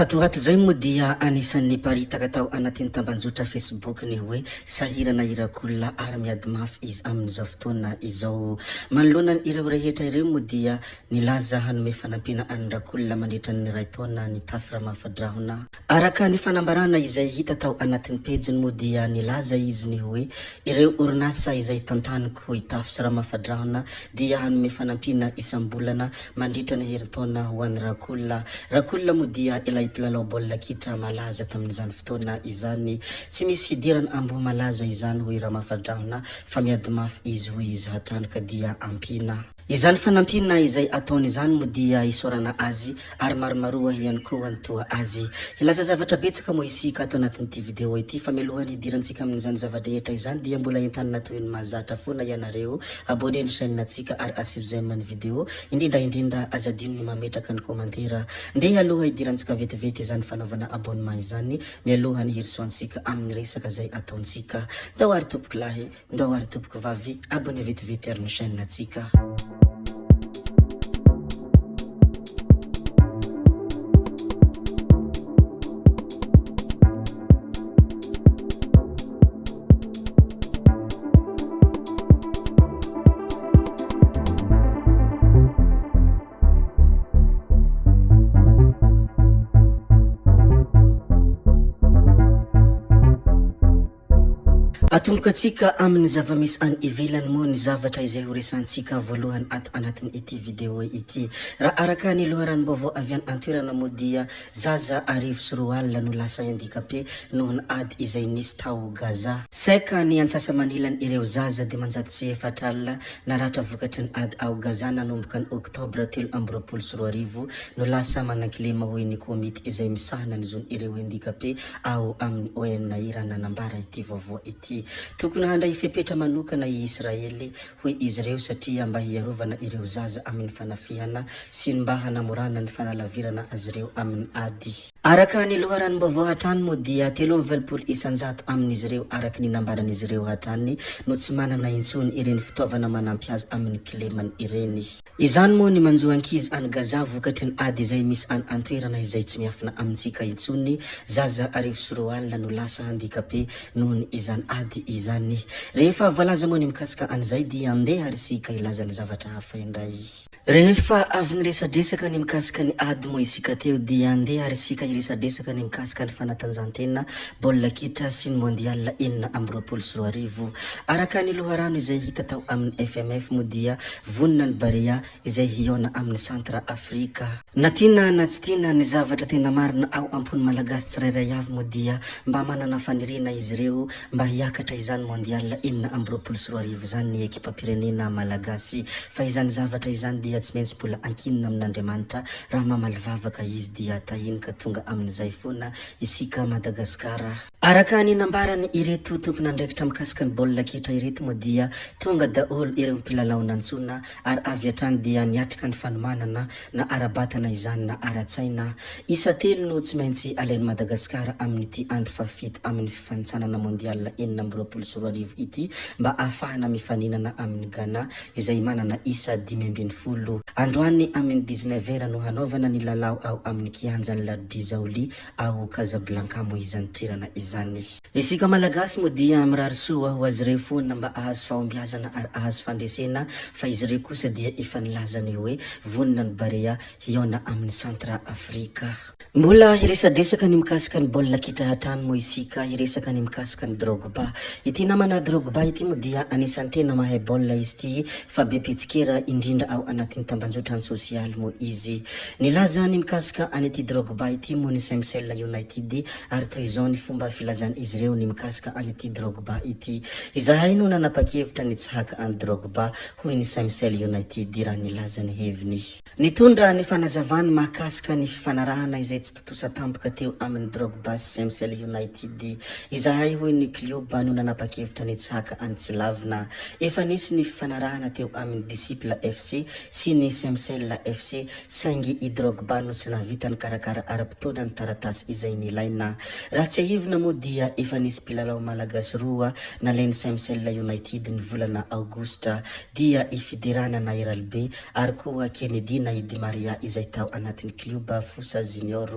Tato ho ato izay moa dia anisan'ny niparitaka tao anatin'ny tambanjotra Facebook ny hoe sahirana i Rakola ary miady mafy izy amin'izao fotoana izao. Manoloana ireo rehetra ireo moa dia nilaza hanome fanampiana an'i Rakola mandritra ny iray taona ny Tafy Ramafadrahona. Araka ny fanambarana izay hita tao anatin'ny pejiny moa dia nilaza izy ny hoe ireo orinasa izay tantaniko i Tafy sy Ramafadrahona dia hanome fanampiana isam-bolana mandritra ny herintaona ho an'i Rakola. Rakola moa dia ilay mpilalao baolina kitra malaza tamin'izany fotoana izany. Tsy misy hidirana Ambohimalaza izany hoy Ramafadrahona fa miady mafy izy hoy izy hatrany ka dia ampiana. Izany fanampiana izay ataony izany moa dia isaorana azy ary maromaroa ihany koa ny toa azy. Hilaza zavatra betsaka moa isika ato anatin'ity video ity fa mialohan'ny hidirantsika amin'izany zava-drehetra izany dia mbola entanina toy ny mahazatra foana ianareo abonner ny chaîne-ntsika ary asio j'aime ny video indrindra indrindra aza adino ny mametraka ny commentaire. Ndeha aloha hidirantsika vetivety izany fanaovana abonnement izany mialohan'ny hirosoantsika amin'ny resaka izay ataontsika. Ndao ary tompokolahy Ndao ary tompoko vavy abonné vetivety ary ny chaîne tsika. Atomboka antsika amin'ny zava-misy any ivelany moa ny zavatra izay ho resahantsika voalohany ato anatin'ity vidéo ity. Raha araka ny loharanom-baovao avy any an-toerana moa dia zaza 2001 no lasa handicapé noho ny ady izay nisy tao Gaza. Saika ny antsasa-manilan' ireo zaza 405 naratra vokatry ny ady ao Gaza nanomboka ny Oktobra 2023 no lasa manan-kilema hoy ny komity izay misahana ny zon'ireo handicapé ao amin'ny ONI raha nanambara ity vaovao ity. Tokony handray fepetra manokana i Israely, hoy izy ireo, satria mba hiarovana ireo zaza amin'ny fanafihana sy ny mba hanamorana ny fanalavirana azy ireo amin'ny ady. Araka ny loharanom-baovao hatrany moa dia 83% amin'izy ireo araka ny nambaran'izy ireo hatrany no tsy manana intsony ireny fitaovana manampy azy amin'ny kilemany ireny. Izany moa ny manjo ankizy any Gaza vokatry ny ady izay misy any antoerana izay tsy miafina amintsika intsony, zaza 2001 no lasa handicapé nohony izany ady izany. Rehefa voalaza moa ny mikasika an'izay dia andeha ary isika hilaza ny zavatra hafa indray. Rehefa avy niresadresaka ny mikasika ny ady moa isika teo dia andeha ary isika hiresadresaka ny mikasika ny fanatanjahantena baolina kitra sy ny mondial 2026. Araka ny loharano izay hita tao amin'ny FMF moa dia Vonona ny Barea izay hihaona amin'i Centre Afrika. Na tiana na tsy tiana, ny zavatra tena marina ao am-pon'ny Malagasy tsirairay avy moa dia mba manana faniriana izy ireo mba hiakatra izany Mondial 2026 izany ny ekipam-pirenena Malagasy. Fa izany zavatra izany dia tsy maintsy mbola ankinina amin'Andriamanitra, raha mamaly vavaka izy dia tahiny ka tonga amin'izay foana isika Madagasikara. Araka ny nambarany ireto tompon'andraikitra mikasika ny baolina kitra ireto moa dia tonga daholo ireo mpilalao nantsoina ary avy hatrany dia niatrika ny fanomanana na ara-batana izany na ara-tsaina. Isa telo no tsy maintsy alain'i Madagasikara amin'ity andro fahafito amin'ny fifanintsanana Mondial 2026 ity mba ahafahana mifaninana amin'i Ghana izay manana isa 15. Androany amin'ny 19 heures no hanaovana ny lalao ao amin'ny kianjan'ny Larbi Zaouli ao Casablanca moa izany toerana izany. Isika Malagasy moa dia mirary soa ho azy ireo foana mba ahazo fahombiazana ary ahazo fandresena fa izy ireo kosa dia efa nilaza ny hoe vonona ny Barea hihaona amin'ny Centre Afrika. Mbola hiresadresaka ny mikasika ny baolina kitra hatrany moa isika, hiresaka ny mikasika an'i Drogba. Ity namana Drogba ity moa dia anisan'ny tena mahay baolina izy ity fa be mpitsikera indrindra ao anatin'ny tambanjotran-tsosialy moa izy. Nilaza ny mikasika an'ity Drogba ity moa ny Symcel United ary toy izao ny fomba filazan'izy ireo ny mikasika an'ity Drogba ity. Izahay no nanapa-kevitra ny tsy haka an'i Drogba, hoy ny Symcel United raha nilaza ny heviny. Nitondra ny fanazavany mahakasika ny fifanarahana izay tsy tontosa tampoka teo amin'i Drogba sy Symcel United izahay, hoy ny klioba no nanapa-kevitra ny tsy haka an'i Tsilavina. Efa nisy ny fifanarahana teo amin'ny Disciple FC sy ny Symcel FC, saingy i Drogba no tsy nahavita nikarakara ara-potoana ny taratasy izay nilaina. Raha tsiahivina moa dia efa nisy mpilalao malagasy roa nalain'ny Symcel United ny volana aogositra, dia i Fiderana na i Ralibe ary koa Kennedy na i Di Maria izay tao anatin'ny klioba Fosa Junior.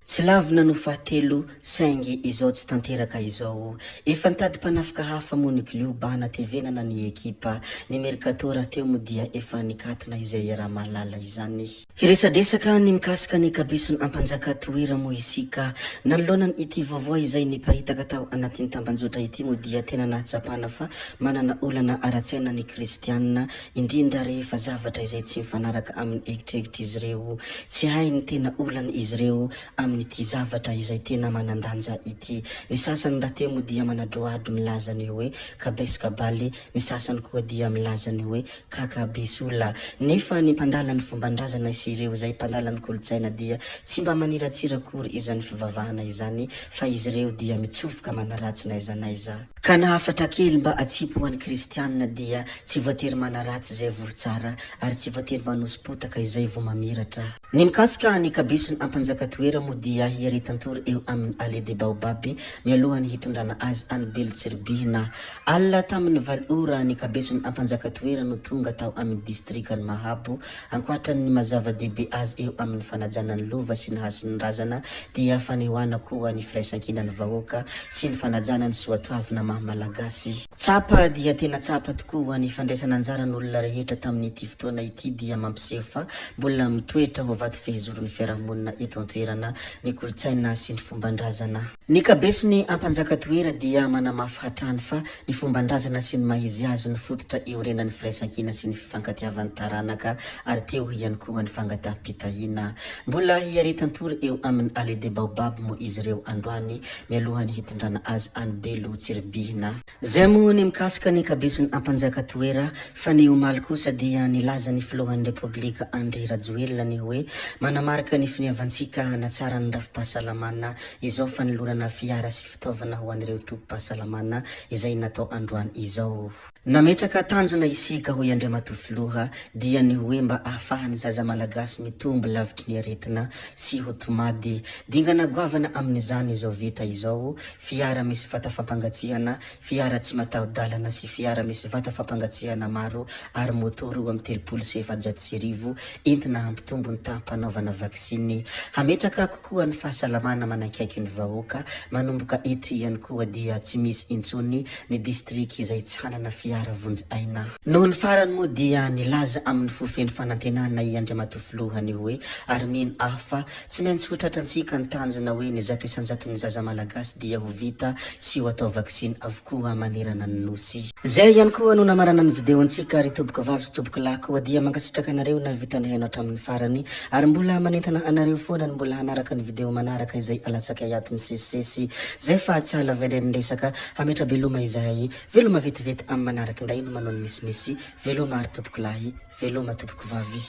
Tsy lavina no fahatelo saingy izao tsy tanteraka izao. Efa nitady mpanafika hafa moa ny klioba hanatevenana ny ekipa. Ny mercato rahateo moa dia efa nikatona izay iaraha-mahalala izany. Hiresadresaka ny mikasika ny kabeson'ny Ampanjaka Toera moa isika. Nanoloana ity vaovao izay niparitaka tao anatin'ny tambanjotra ity moa dia tena nahatsapana fa manana olana ara-tsaina ny kristianina, indrindra rehefa zavatra izay tsy mifanaraka amin'ny eritreritr' izy ireo. Tsy hay ny tena olan' izy ireo amin'ity zavatra izay tena manan-danja ity. Ny sasany rahateo moa dia manadrohadro milaza ny hoe kabes kabaly, ny sasany koa dia milaza ny hoe kaka besola. Nefa ny mpandala ny fomban-drazana sy ireo izay mpandala ny kolontsaina dia tsy mba maniratsira akory izany fivavahana izany fa izy ireo dia mitsofoka manaratsy n'aiza n'aiza. Ka na hafatra kely mba atsipy ho an'ny kristianina dia tsy voatery manaratsy izay voa tsara ary tsy voatery manoso-potaka izay voa mamiratra. Ny mikasika ny kabeson'ny Ampanjaka Toera moa dia hiaretan-tory eo amin'ny Allée des Baobab mialohan'ny hitondrana azy any Belo Tsiribihina. Alina tamin'ny valo ora ny kabeson'ny Ampanjaka Toera no tonga tao amin'ny distrikan'i Mahabo. Ankoatran'ny maha zava-dehibe azy eo amin'ny fanajana ny lova sy ny hasin'ny razana dia fanehoana koa ny firaisankinan'ny vahoaka sy ny fanajana ny soatoavina maha Malagasy. Tsapa dia tena tsapa tokoa ny fandraisana anjaran'olona rehetra tamin'ity fotoana ity dia mampiseho fa mbola mitoetra ho vato fehizoron'ny fiarahamonina eto an-toerana ny kolontsaina sy ny fomban-drazana. Ny kabeson'ny Ampanjaka Toera dia manamafy hatrany fa ny fomban-drazana sy ny maha izy azy no fototra iorenan'ny firaisankina sy ny fifankatiavan'ny taranaka ary teo ihany koa ny fangataham-pitahiana. Mbola hiaretan-tory eo amin'ny Allée des Baobabs moa izy ireo androany mialohan'ny hitondrana azy any Belo Tsiribihina. Zay moa ny mikasika ny kabeson'ny Ampanjaka Toera fa ny omaly kosa dia nilaza ny filohan'ny Repoblika Andry Rajoelina ny hoe manamarika ny finiavantsika hanatsara ny rafi-pahasalamana izao fanolorana fiara sy fitaovana ho an'ireo tobim-pahasalamana izay natao androany izao. Nametraka tanjona isika, hoy Andriamatoa Filoha, dia ny hoe mba ahafahan'ny zaza malagasy mitombo lavitry ny aretina sy ho tomady. Dingana goavana amin'izany izao vita izao, fiara misy vata fampangatsiahana, fiara tsy mataho-dalana sy fiara misy vata fampangatsiahana maro ary moto 1432 entina hampitombo ny taham-panaovana vaksiny. Hametraka kokoa ny fahasalamana manakaiky ny vahoaka. Manomboka eto ihany koa dia tsy misy intsony ny distrika izay tsy hanana fiara vonjy aina. Noho ny farany moa dia nilaza amin'ny fo feno fanantenana i Andriamatoa Filoha ny hoe ary mino aho fa tsy maintsy ho tratrantsika ny tanjona hoe ny 100% ny zaza malagasy dia ho vita sy ho atao vaksiny avokoa manerana ny Nosy. Zay ihany koa no namarana ny video antsika ry tompoko vavy sy tompoko lahy koa dia mankasitraka anareo nahavita nihaino hatramin'ny farany ary mbola manentana anareo foana ny mbola hanaraka ny video manaraka izay alatsakay ato misesisesy zay fa tsy hahalavaina ny resaka hametra-beloma izahay veloma vetivety amin'ny manaraka indray no manao ny misimisy veloma ary tompoko lahy veloma tompoko vavy.